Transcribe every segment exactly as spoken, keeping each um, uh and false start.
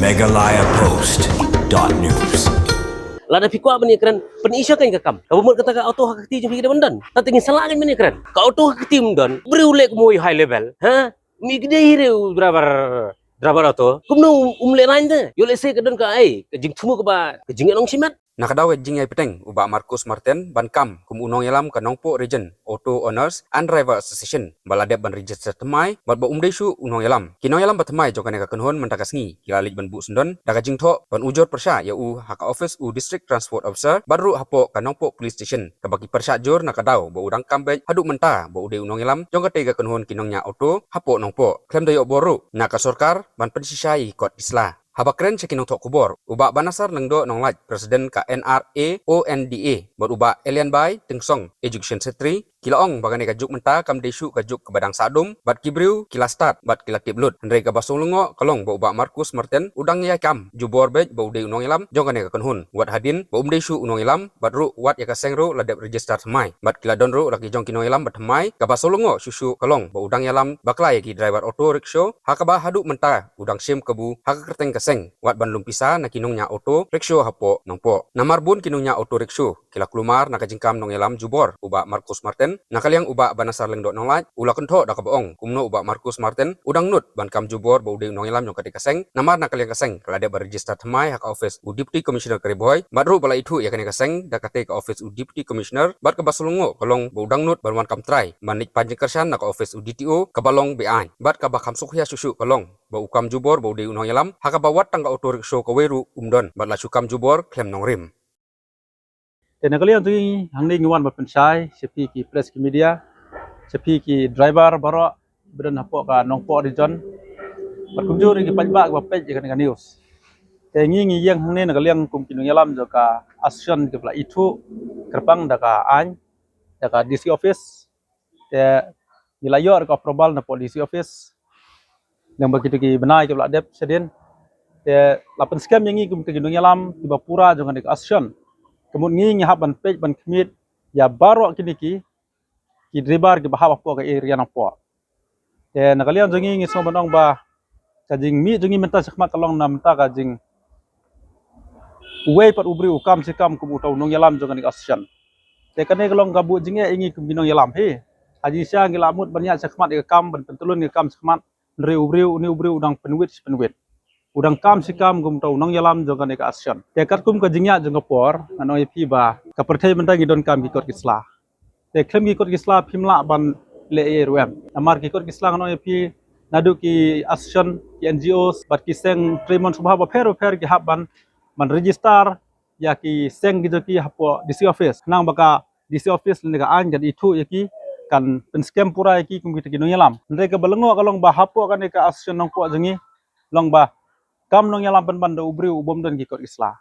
Meghalaya Post dot news. Lada phi kwah ban ïakren, pynïasoh kein ka kam. Kaba mut kata ka auto ha ka kti jong phi ka dei ban don. Tang te ngin sa lah kein ban ïakren. Ka auto ha ka kti ym don. Briew leh kumno high level, ha? Mi ka dei hi re u driver, driver auto. Kumno um, um leh nain te. Ïoh lehse ka don ka ai ka jingthmu kaba, ka jingïalang shimet. Na ka daw ka jingïaibteng, u Bah Marcus Martin ban kam kum u nongïalam ka Nongpoh Region Auto Owners and Driver Association ba la dep ban register thymmai bad ba um dei shuh u nongïalam. Ki nongïalam ba thymmai jong kane ka kynhun mynta ka sngi ki la leit ban buh syndon da ka jingthoh ban ujor pyrshah ïa u ha ka office u District Transport Officer bad ruh hapoh ka Nongpoh Police Station, kaba ki pyrshah jur na ka daw ba u dang kam beit haduh mynta ba u dei u nongïalam jong katei ka kynhun ki nongñiah auto hapoh Nongpoh, khlem da ïoh bor ruh na ka sorkar ban pynshisha ïa ki kot ki sla. Haba kren sha ki nongthoh khubor, u Bah Banasar Lyngdoh Nonglait, President ka N R A O N D A, bad u Bah Elianbai Tynsong, Education Secretary, ki la ong ba kane ka juk mynta kam dei shuh ka juk kaba dang sah dum, bad ki briew ki la stad bad ki la tip lut. Hynrei kaba sngewlyngngoh ka long ba u Bah Marcus Martin u dang ïai kam jubor beit ba u dei u nongïalam jong kane ka kynhun, wat hadien ba um dei shuh u nongïalam, bad ruh wat ïa ka seng ruh la dep register thymmai. Bad ki la don ruh la ki jong ki nongïalam ba thymmai. Kaba sngewlyngngoh shuh shuh ka long ba u dang ïalam bakla ïa ki driver auto rickshaw, ha kaba haduh mynta u dang shim kabu ha ka kyrteng ka seng wat ban lum pisa na ki nongñiah auto rickshaw hapoh Nongpoh. Namar bun ki nongñiah auto rickshaw ki la kulmar na ka jingkam nongïalam jubor u Bah Marcus Martin, na ka liang u Bah Banasar Lyngdoh Nonglait u la kynthoh da kaba ong kumno u Bah Marcus Martin u dang nud ban kam jubor ba u dei u nongïalam jong katei ka seng, namar na ka liang ka seng ka la dep ban register thymmai ha ka office u Deputy Commissioner ka Ri Bhoi, bad ruh ba la ithuh ïa kane ka seng da katei ka office u Deputy Commissioner, bad kaba sngewlyngngoh ka long ba u dang nud ban wan kam trai ban leit pan jingkyrshan na ka office u D T O kaba long be-aiñ. Bad kaba kham sngewkhia shuh shuh ka long ba u kam jubor ba u dei u nongïalam, ha kaba wat tang ka auto rickshaw kawei ruh um don, bad la shu kam jubor khlem nongrim. Te na ka liang jong ngi hangne ngi wan ban pynshai sha phi ki press ki media, sha phi ki driver baroh ba don hapoh ka Nongpoh Region, bad kumjuh ruh ki paidbah kiba peit ïa kane ka news. Te ngi ngi ïeng hangne na ka liang kum ki nongïalam jong ka association kiba la ithuh kyrpang da ka aiñ, da ka D C office. Te ngi la ïoh ruh ka approval napoh D C office lyngba kito ki bnai kiba la dep shadien. Te la pynskhem ïa ngi kum kito ki nongïalam kiba pura jong kane ka association. Ka mut ngi ngi hap ban peit ban khmih ïa baroh kine ki, ki driver kiba hap hapoh ka area Nongpoh. Te na ka liang jong ngi ngi sngew ban ong ba ka jingmih jong ngi mynta shakhmat ka long na mynta ka jing uwei pat u briew u kam shi kam kum uta u nongïalam jong kane ka association. Te kane ka long ka buh jingeh ïa ngi kum ki nongïalam hi. Ha jingshisha ngi la mut ban ïaid shakhmat ïa ka kam, ban pyntylun ïa ka kam shakhmat, hynrei u briew, une u briew u dang pynwit shi pynwit, u dang kam shi kam kum uta u nongïalam jong kane ka association. Te katkum ka jingïaid jong ka por, ngan ong ïa phi ba ka pyrthei mynta ngi donkam ki kot ki sla. Te khlem ki kot ki sla phim lah ban leh ei ei ruh em. Namar ki kot ki sla ngan ong ïa phi, naduh ki association, ki N G Os bad ki seng trei mon sngewbha bapher bapher ki hap ban, ban register ïa ki seng ki jong ki hapoh D C office. Khnang ba ka D C office lane ka aiñ kan ithuh ïa ki, kan pynskhem pura ïa ki kum kita ki nongïalam. Hynrei kaba lyngngoh ka long ba hapoh kane ka association Nongpoh jong ngi long ba kam nongïalam pynban da u briew u bym don ki kot ki sla.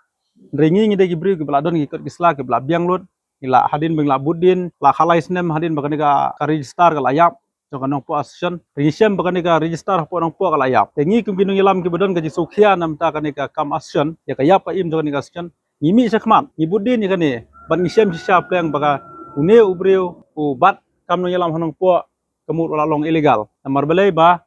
Hynrei ngi ngi dei ki briew kiba la don ki kot ki sla kiba la biang lut. Ngi la hadien ba ngi la bud dien, la khalai snem hadien ba kane ka, ka register ka la ïap jong ka Nongpoh association. Ngi shem ba kane ka register hapoh Nongpoh ka la ïap. Te ngi kum ki nongïalam kiba don ka jingsngewkhia na bynta kane ka kam association, ïa ka ïap ka im jong kane ka association, ngi mih shakhmat, ngi bud dien ïa kane, bad ngi shem shisha pleng ba ka une u briew u bat kam nongïalam ha Nongpoh, ka mut u la long illegal. Namar balei ba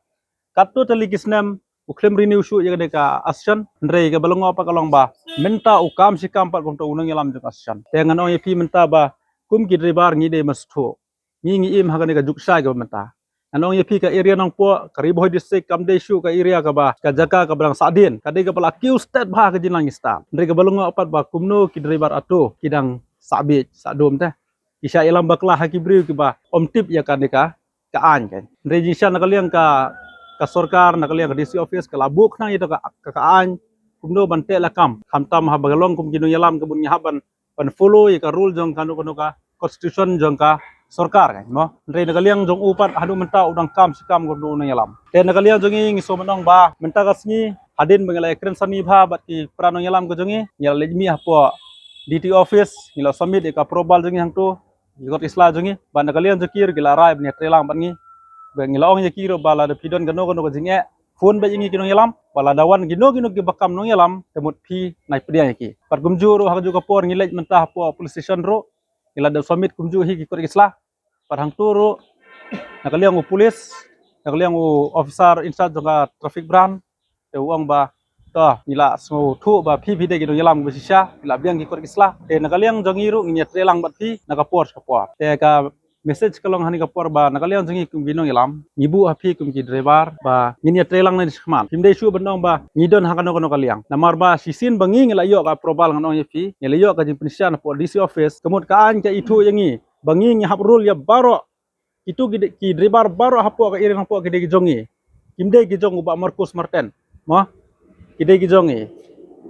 katto tylli ki snem u khlem renew shuh ïa kane ka association. Hynrei kaba lyngngoh pat ka long ba mynta u kam shi kam pat kum uta u nongïalam jong ka association. Te ngan ong ïa phi mynta ba kum ki driver ngi dei ban sngewthuh. Ngi ngi im ha kane ka juk shai kaba mynta. Ngan ong ïa phi ka area Nongpoh, ka Ri Bhoi District kam dei shuh ka area kaba, ka jaka kaba dang sahdien, ka dei kaba la kiew stet bha ka jinglong ngi stad. Hynrei kaba lyngngoh pat ba kumno ki driver auto ki dang sah bieit sah dum te. Ki shah ïalam bakla ha ki briew kiba ym tip ïa kane ka, ka aiñ kein. Hynrei jingshisha na ka liang ka, ka sorkar, na ka liang ka D C office ka la buh khnang ïa ka, ka, ka aiñ kumno ban teh lakam. Khamtam haba ka long kum ki nongïalam ka mut ngi hap ban, ban follow ïa ka rule jong kano kano ka constitution jong ka sorkar kein mo. Hynrei na ka liang jong u pat haduh mynta u dang kam shi kam kum uta u nongïalam. Te na ka liang jong ngi ngi sngew ban ong ba mynta ka sngi hadien ba ngi la ïakren sani bha bad ki para nongïalam ka jong ngi, ngi la leit mih hapoh D T office, ngi la submit ïa ka approval jong ngi hangto, ki kot ki sla jong ngi, bad na ka liang jong ki ruh ki la rai ban ïatreilang bad ngi. Ba ngi la ong ïa ki ruh ba lada phi don kano kano ka jingeh, phone beit ïa ngi ki nongïalam, ba lada wan kino kino kiba kam nongïalam te mut phi nai pdiang ïa ki. Bad kumjuh ruh ha kajuh ka por ngi leit mynta hapoh police station ruh, ngi la dep submit kumjuh hi ki kot ki sla. Bad hangto ruh na ka liang u police, na ka liang u officer in charge jong ka traffic branch, te u ong ba To, ngi la sngewthuh ba phi phi dei ki nongïalam ba shisha, phi la biang ki kot ki sla. Te na ka liang jong ngi ruh ngin ïatreilang bad phi na ka por sha ka por. Te ka message ka long ha kane ka por ba na ka liang jong ngi kum ki nongïalam, ngi buh ha phi kum ki driver ba ngin ïatreilang na shakhmat. Phim dei shuh ban ong ba ngi don ha kano kano ka liang. Namar ba shisien ba ngi ngi la ïoh ka approval ngan ong ïa phi, ngi la ïoh ka jingpynshai na pdeng D C office, ka mut ka aiñ ka ithuh ïa ngi ba ngi ngi hap rule ïa baroh. Kitu ki, ki driver baroh hapoh ka area hapoh ki dei ki jong ngi. Kim dei ki jong u Bah Marcus Martin. Mo? Ki dei ki jong ngi.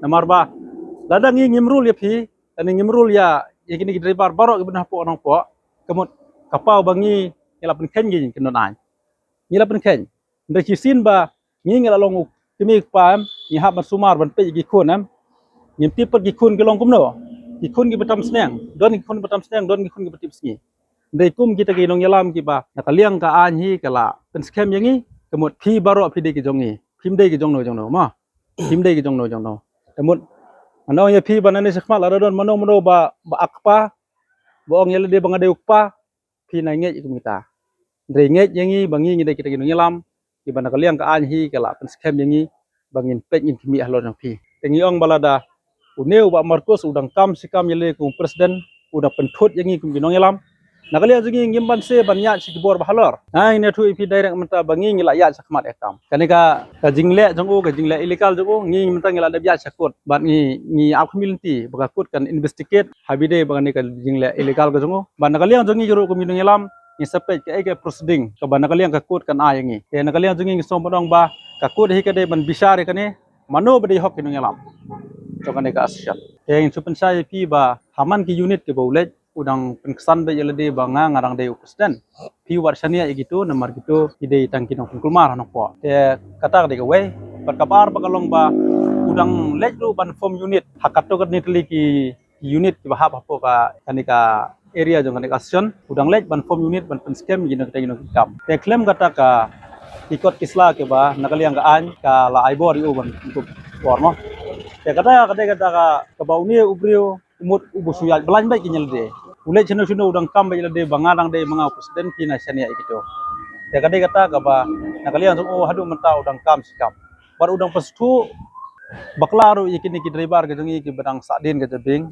Namar ba lada ngi ngim rule ïa phi, lada ngim rule ïa, ïa kine ki driver baroh kiba don hapoh nongpoh, ka mut ka paw ba ngi ngi la pynkheiñ ki kyndon aiñ. Ngi la pynkheiñ. Hynrei shisien ba ngi ngi la long u kmie u kpa em, ngi hap ban sumar ban peit ïa ki khun em. Ngim tip pat ki khun ki long kumno. Ki khun kiba tam sneng, don ki khun kiba tam sneng, don ki khun kiba tip sngi. Hynrei kum kita ki nongïalam kiba na ka liang ka aiñ hi ka la pynskhem ïa ngi, ka mut phi baroh phi dei ki jong ngi. Phim dei ki jongno jongno, mo. Phim dei ki jongno jongno. Ka mut ngan ong ïa phi ba nangne shakhmat lada don mano mano ba, ba akpa, ba ong ïa lade ba nga dei u kpa, phi nai ngeit kum kita. Hynrei ngeit ïa ngi ba ngi ngi dei kita ki nongïalam kiba na ka liang ka aiñ hi ka la pynskhem ïa ngi ba ngin peit ngin khmih halor jong phi. Te ngi ong ba lada une u Bah Marcus u dang kam shi kam ïa lade kum u president, u dang pynthut ïa ngi kum ki nongïalam. Na ka liang jong ngi ngim banse ban ïaid sha ki bor ba halor. Nga ngin ïathuh ïa phi direct mynta ba ngi ngi la ïaid shakhmat ïa ka kam. Kane ka, ka jingleh jong u, ka jingleh illegal jong u, ngi mynta ngi la dep ïaid sha court. Bad ngi, ngi ap khmih lynti ba ka court kan investigate ha ba dei ba kane ka jingleh illegal ka jong u. Bad na ka liang jong ngi ruh kum ki nongïalam, ngi sa peit kaei ka proceeding kaba na ka liang ka court kan ai ïa ngi. Te na ka liang jong ngi ngi sngew ban ong ba ka court hi ka dei ban bishar ïa kane, mano ba dei hok ki nongïalam jong kane ka association. Te ngin shu pynshai ïa phi ba ha man ki unit kiba u leit, u dang pynksan beit ïa lade ba nga nga dang dei u president. Phi wat shaniah ïa kito namar kito ki dei tang ki nongpynkulmar ha nongpoh. Te kata ka dei kawei. Bad kaba ar ba ka long ba u dang leit ruh ban form unit ha kato katne tylli ki unit kiba hap hapoh ka, kane ka area jong kane ka association. U dang leit ban form unit ban pynskhem ïa kino kita kino ki kam. Te khlem kata ka, ki kot ki sla kiba na ka liang ka aiñ ka la ai bor ïa u ban pynkup bor, mo. Te kata ka dei kata ka, kaba une u briew u mut u ba shu ïaid blind beit ki ïa lade. U leit shano shano u dang kam beit ïa lade ba nga dang dei ma nga u president, phi nai shaniah ïa kito. Te ka dei kata kaba na ka liang jong u haduh mynta u dang kam shi kam. Bad u dang pynsngewthuh bakla ruh ïa kine ki driver ka jong ngi kiba dang sahdien ka jabieng,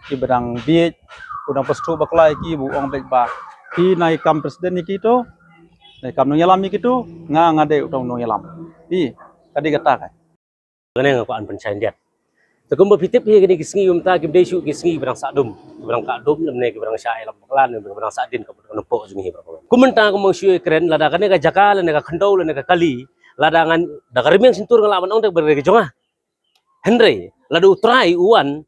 kiba dang bieit. U dang pynsngewthuh bakla ïa ki ba u ong beit ba phi nai kam president ïa kito, nai kam nongïalam ïa kito, nga nga dei uta u nongïalam. Phi, ka dei kata ka. Kane nga kwah ban pynshai ndiat. Te kumba phi tip hi, kine ki sngi mynta kim dei shuh ki sngi kiba dang sahdum, kiba dang kahdum lymne kiba dang shah ïalam bakla ne kiba dang sahdien ka nongpoh jong ngi baroh. Kum mynta kum ong shuh ïa kren, lada kane ka jaka lane ka khyndew lane ka kali, lada ngan da ka rmiang shyntur nga lah ban ong da ka bynta ka jong nga. Hynrei lada u trai u wan,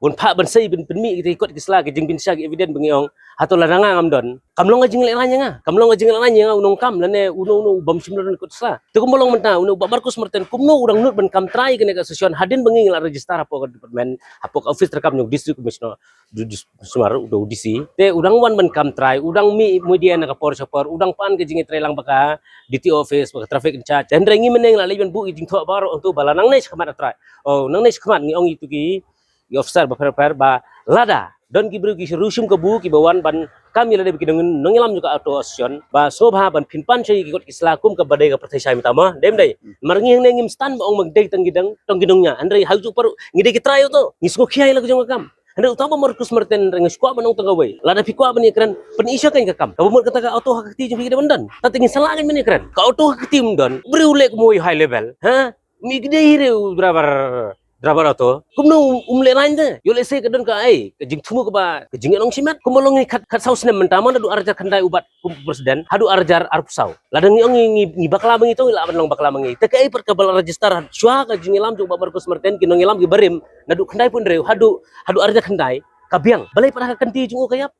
un phah ban sei ban pynmih kita ki kot ki sla, ki jingbishar, ki evidence ba ngi ong, hato lada nga ngam don, kam long ka jinglehraiñ ïa nga, kam long ka jinglehraiñ ïa nga u nongkam lane uno uno u bym shim lade kot sla. Te kumba long mynta une u Bah Marcus Martin, kumno u dang nud ban kam trai kane ka association hadien ba ngi ngi la register hapoh ka department, hapoh ka office treikam jong u District Commissioner, u Dis-, Sumar, u D C. Te u dang wan ban kam trai, u dang mih media na ka por sha por, u dang pan ka jingïatreilang bad ka D T O office, bad ka traffic in charge. Te hynrei ngi mynne ngi la leit ban buh ïa ki jingthoh baroh hangto ba la nangne shakhmat trai. Oh, nangne shakhmat ngi ong ïa kito ki, ïa ki officer bapher bapher ba lada don ki briew ki riewshim kabu kiba wan ban kam ïa lade bad ki nong, nongïalam jong ka auto association, ba sngewbha ban pynpan sha ki kot ki sla kum kaba dei ka pyrthei shai mynta, mo. Dei ym dei? Namar ngi hangne ngim sdang ba ong ba ngi dei tang ki dang, tang ki nongñiah. Hynrei ha kajuh ka por ruh ngi dei ki trai auto. Ngi sngewkhia ïa la ka jong ka kam. Hynrei uta u Bah Marcus Martin hynrei nga shu kwah ban ong tang kawei. Lada phi kwah ban ïakren, pyni sha ka kam. Kaba mut kata ka auto ha ka kti jong phi ka dei ban don. Te ngin sa lah ban ïakren. Ka auto ha ka kti ym don. Briew leh kum u high level. Ha? Ym dei hi re u driver, driver auto. Kumno um, um lehraiñ te? Ïoh lehse ka don ka ei, ka jingthmu kaba, ka jingïalang shimet. Kumba long ngi khat, khat saw snem mynta, man naduh arhajar khyndai u bat kum president haduh arhajar arphew saw. Lada ngi ong ngi, ngi, ngi bakla ma ngi, to ngi lah ban long bakla ma ngi. Te kaei pat kaba la register shuwa ka jingïalam jong u Bah Marcus Martin, ki nongïalam kiba rim naduh khyndai phew hynriew haduh, haduh arhajar khyndai ka biang. Balei pat ha ka kynti jong u ka ïap?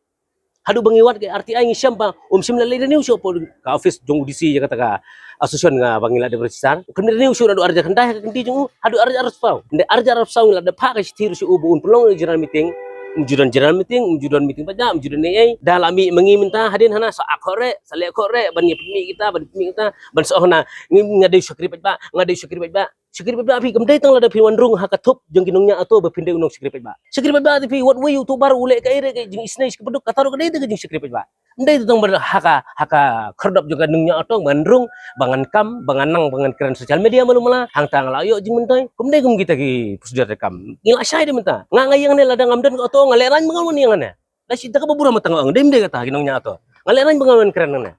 Haduh ba ngi wad ka R T I ngi shem ba um shym la leit renew shuh hapoh ka office jong u D C ïa kata ka association nga ba ngi la dep register. Kynti renew shuh naduh arhajar khyndai ha ka kynti jong u haduh arhajar arphew saw. Hynrei arhajar arphew saw ngi la dep phah ka shithi ruh sha u ba un pynlong general meeting. Um ju don general meeting, um ju don meeting paidbah, um ju don ei ei. Da la mih ma ngi mynta hadien hana sa ak khot re, sa leh khot re ban ïa pynmih kita, ban pynmih kita, ban sa ong hana ngi, nga dei shakri paidbah, nga dei shakri paidbah. Shakri paidbah phi, kam dei tang lada phi wan rung ha ka thup jong ki nongñiah auto ba phin dei u nongshakri paidbah. Shakri paidbah te phi, wat wei u tuber u leh kaei re ka jingsnei shi ka baduk, kata ruh ka dei te ka jingsakri paidbah. Ym dei tang ba ha ka, ha ka khyrdop jong ka nongñiah auto ba ngan rung, ba ngan kam, ba ngan nang, ba ngan kren social media malu mala, hangta nga la ïoh jingmyntoi. Kam dei kum kita ki prosedur treikam. Ngi la shai de mynta. Nga nga ïeng ne lada ngam don ka auto nga lehraiñ ba ngan wan ïeng ne. Da shi ta kaba burom tang ong, dei ym dei kata ki nongñiah auto. Nga lehraiñ ba ngan wan kren ne.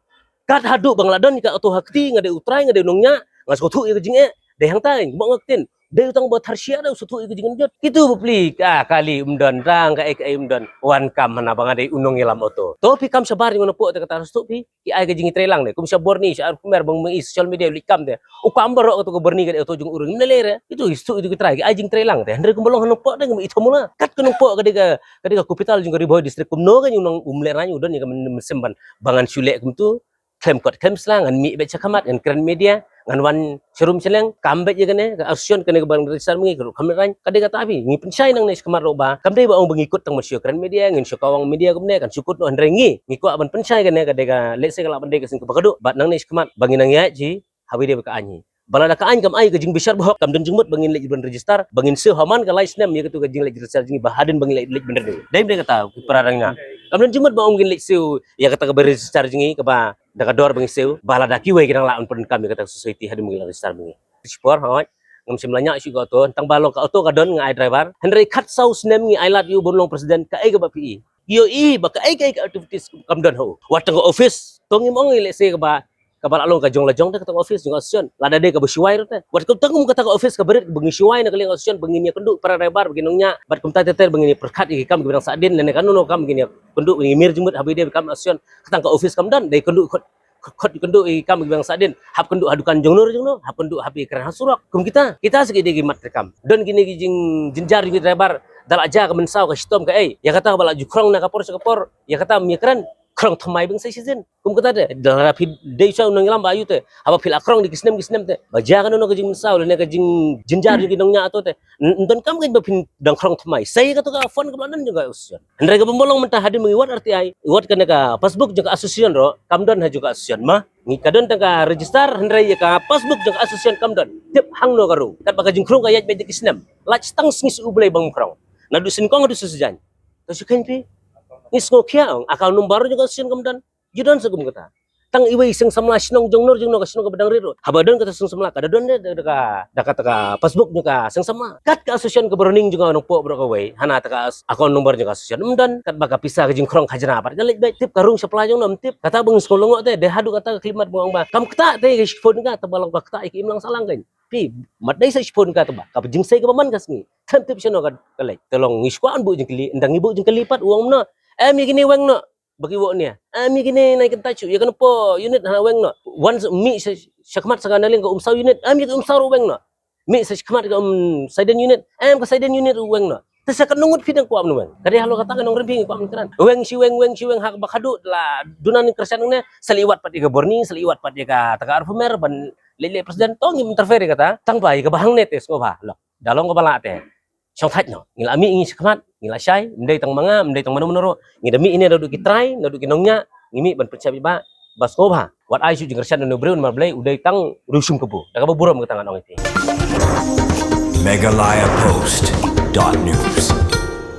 Kat haduh ba nga la don ka auto ha kti, nga dei u trai, nga dei u nongñiah, nga sngewthuh ïa ka jingeh, dei hangta ïa nga ktien. Dei u tang ba tharshia da u sngewthuh ïa ka jingeh jot. Kitu ba pli ka kali ym don, dang kaei kaei ym don. Wan kam hana ba nga dei u nongïalam auto. To phi kam shabar ïa nga na pok te kata sngewthuh phi. Ki ai ka jingtreilang de. Kum sha Borni, sha ar kumer bang mei social media lik kam de. U kam baroh katu ka Borni ka dei auto jong u ring. Mne lere. Itu istu itu ki trai. Ki ai jingtreilang de. Hynrei kum ba long ha nongpok de ngam ithuh mula. Kat ka nongpok ka dei ka, ka dei ka capital jong ka Ri Bhoi district. Kumno ka ngi u nong um lehraiñ u don ïa ka mynsiem ban ba ngan shu leh kumtu. Khlem kot khlem sla ngan mih beit sha khmat ngan kren media. Ngan wan sharum shaleng kam beit ïa kane ka association kane ka ban register ma ngi ka ruh kham lehraiñ. Ka dei kata phi ngi pynshai nangne sha khmat ruh ba kam dei ba ong ba ngi kut tang ban shu kren media, ngin shu kawang media kumne kan shu kut noh, hynrei ngi ngi kwah ban pynshai kane ka dei ka lehse ka lah ban dei ka sien kaba khatduh bad nangne sha khmat ba ngin nang ïaid hi ha kaba ïadei bad ka aiñ hi. Ba lada ka aiñ kam ai ka jingbishar bahok kam don jingmut ba ngin leit ban register, ba ngin siew ha man ka lai snem ïa katu ka jingleit register jong ngi ba hadien ba ngin leit leit ban register. Dei ym dei kata ki para rangnga. Kam don jingmut ba ong ngin leit siew ïa kata kaba register jong ngi kaba da ka dor ba ngi siew ba lada kiwei ki nang lah ban pyndonkam ïa kata ka society hadien ba ngin leit register ba ngi. Shipor hoi. Ngam shym la ñiah shuh ka auto, tang ba long ka auto ka don nga ai driver. Hynrei khatsaw snem ngi ai lad ïa u ban long president, kaei kaba phi i. Ïohi ba kaei kaei ka activities kam don ha u. Wat tang ka office, to ngim ong i lehse kaba, kaba la long ka jong la jong te ka tang office jong ka association. Lada dei kaba shuwai ruh te. Wat ka tang kum kata ka office kaba rit ba ngi shuwai na ka liang association ba ngin ïakynduh para driver ba ki nongñiah. Bad kumta ter ter ba ngin ïapyrkhat ïa ki kam kiba dang sahdien lane kano kano kam ba ngin ïakynduh ba ngin mir jingmut haba ïadei bad kam association. Ka tang ka office kam don, dei kynduh khot khot, khot kynduh ïa ki kam kiba dang sahdien, hap kynduh ha dukan jong no jong no, hap kynduh hap ïakren ha surok. Kum kita, kita sa ki dei ki mat treikam. Don kine ki jing, jynjar jong ki driver, da la jia ka mynsaw ka shitom kaei. Ïa kata ba la ju khrong na ka por sha ka por, ïa kata ym ïakren, khrong thymmai bang sa shisien. Kum kata te, da la phi dei sha u nongïalam ba ayu te, haba phi la khrong da ki snem ki snem te, ba jia kano kano ka jingmynsaw lane ka jing, jynjar jong ki nongñiah auto te. N-, nton kam kein ba phin dang khrong thymmai. Sa ïa kata ka phone kaba la don jong ka association. Hynrei kaba mlong mynta hadien ba ngi wad R T I, wad kane ka passbook jong ka association ruh, kam don ha jong ka association ma. Ngi ka don tang ka register, hynrei ïa ka passbook jong ka association kam don. Tip hangno ka rung. Katba ka jingkhrong ka ïaid beit da ki snem. Lait tang sngi shu U Blei bang khrong. Naduh sengkong haduh shu sijaiñ. To shu kheiñ phi. Ngi sngewkhia ong, account number jong ka association kam don. Ju don sa kum kata. Tang iwei i seng samla shnong jong no jong no ka shnong kaba dang rit ruh. Haba don kata seng samla ka da don de da ka, da kata ka passbook jong ka seng samla. Kat ka association kaba running jong ka nongpoh baroh kawei. Hana ta ka as-, account number jong ka association ym don. Katba ka pisa ka jingkhrong khajna pat ka leit beit, tip ka rung shapla jong no ym tip. Kata ba ngi sngewlyngngoh te, dei haduh kata ka khyllipmat ba ong ba kam ktah te ka shiphew tyngka, te ba long ka ktah ïa ka imlang sahlang kein. Phi, mat dei sa shiphew tyngka te ba ka jingsei kaba man ka sngi. Khlem tip shano ka, ka leit. Te long ngi shu kwah ban buh jingkylli, ynda ngi buh jingkylli pat u ong kumno. Em ïa kine weng noh. Ba ki wok nia. Em ïa kine nai kyntait shuh, ïa kane poh unit hana weng noh. Wan mih sha, shakhmat sa ka na liang ka Umsaw unit. Em ïa ka Umsaw ruh weng noh. Mih sa shakhmat ka Um Saiden unit. Em ka Saiden unit ruh weng noh. Te sa katno ngut phi dang kwah ban weng. Ka dei halor kata ka nongrim phi ngi kwah ban kren. Weng shi weng, weng shi weng ha kaba khadduh la duna ngi kyrshan ne. Sa leit wad pat ïa ka Borni, sa leit wad pat ïa kata ka Arphew Mer ban leit leit president, to ngim interfere ïa kata. Tang ba ïa kaba hangne te sngewbha. Lok. Da long kaba lah te. Shong thait noh. Ngi la mih ngi shakhmat, ngi la shai, ym dei tang ma nga, ym dei tang mano mano ruh. Ngi da mih ine naduh ki trai, naduh ki nongñiah, ngi mih ban pynshai ba, ba sngewbha. Wat ai shuh jingkyrshan na u briew namar Blei u dei tang u riewshum kabu. Da kaba burom kata ngan ong ïa phi. Meghalaya Post dot news.